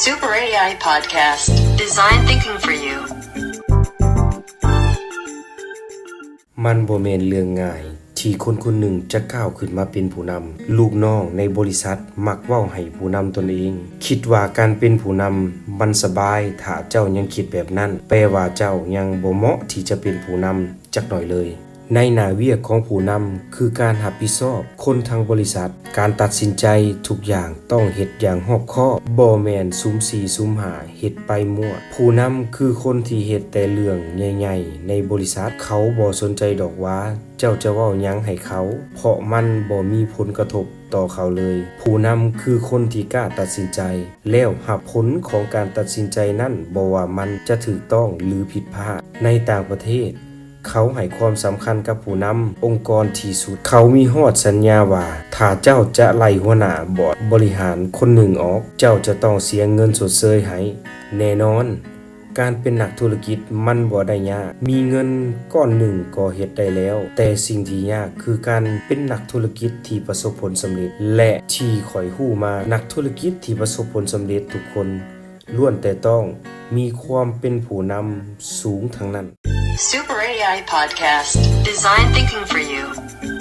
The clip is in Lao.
Super ເອໄອ Podcast Design Thinking for You. ມັນບໍ່ແມ່ນເລື່ອງງ່າຍທີ່ຄົນຄົນໜຶ່ງຈະກ້າວຂຶ້ນມາເປັນຜູ້ນຳ. ລູກນ້ອງໃນບໍລິສັດມັກເວົ້າໃຫ້ຜູ້ນຳຕົນເອງຄິດວ່າການເປັນຜູ້ນຳມັນສະບາຍ. ຖ້າເຈົ້າຍັງຄິດແບບນັ້ນ, ແປວ່າເຈົ້າຍັງບໍ່ເໝາະທີ່ຈະເປັນຜູ້ນຳຈັກໜ້ອຍເລີຍ. ໃນໜ້າວຽກຂອງຜູ້ນຳຄືການຮັບຜິດຊອບຄົນທັງບໍລິສັດ. ການຕັດສິນໃຈທຸກຢ່າງຕ້ອງເຮັດຢ່າງຮອບຄອບ, ບໍ່ແມ່ນສຸ່ມສີ່ສຸ່ມຫ້າເຮັດໄປມົ້ວ. ຜູ້ນຳຄືຄົນທີ່ເຮັດແຕ່ເລື່ອງໃຫຍ່ໆໃນບໍລິສັດ. ເຂົາບໍ່ສົນໃຈດອກວ່າເຈົ້າຈະເວົ້າຫຍັງໃຫ້ເຂົາ, ເພາະມັນບໍ່ມີຜົນກະທົບຕໍ່ເຂົາເລີຍ. ຜູ້ນຳຄືຄົນທີ່ກ້າຕັດສິນໃຈ ແລ້ວຮັບຜົນຂອງການຕັດສິນໃຈນັ້ນ, ບໍ່ວ່າມັນຈະຖືກຕ້ອງ ຫຼື ຜິດພາດ. ໃນຕ່າງປະເທດ, ເຂົາໃຫ້ຄວາມສຳຄັນກັບຜູ້ນຳອົງກອນທີ່ສຸດ. ເຂົາມີຮອດສັນຍາວ່າ ຖ້າເຈົ້າຈະໄລ່ຫົວໜ້າບອດບໍລິຫານຄົນໜຶ່ງອອກ, ເຈົ້າຈະຕ້ອງເສຍເງິນຊົດເຊີຍໃຫ້. ແນ່ນອນ, ການເປັນນັກທຸລະກິດມັນບໍ່ໄດ້ຍາກ, ມີເງິນກ້ອນໜຶ່ງກໍເຮັດໄດ້ແລ້ວ, ແຕ່ສິ່ງທີ່ຍາກຄືການເປັນນັກທຸລະກິດທີ່ປະສົບຜົນສຳເລັດ ແລະ ທີ່ຂ້ອຍຮູ້ມາ, ນັກທຸລະກິດທີ່ປະສົບຜົນສຳເລັດທຸກຄົນ ລ້ວນແຕ່ຕ້ອງມີຄວາມເປັນຜູ້ນຳສູງທັງນັ້ນ. Super ເອໄອ Podcast Design Thinking for You.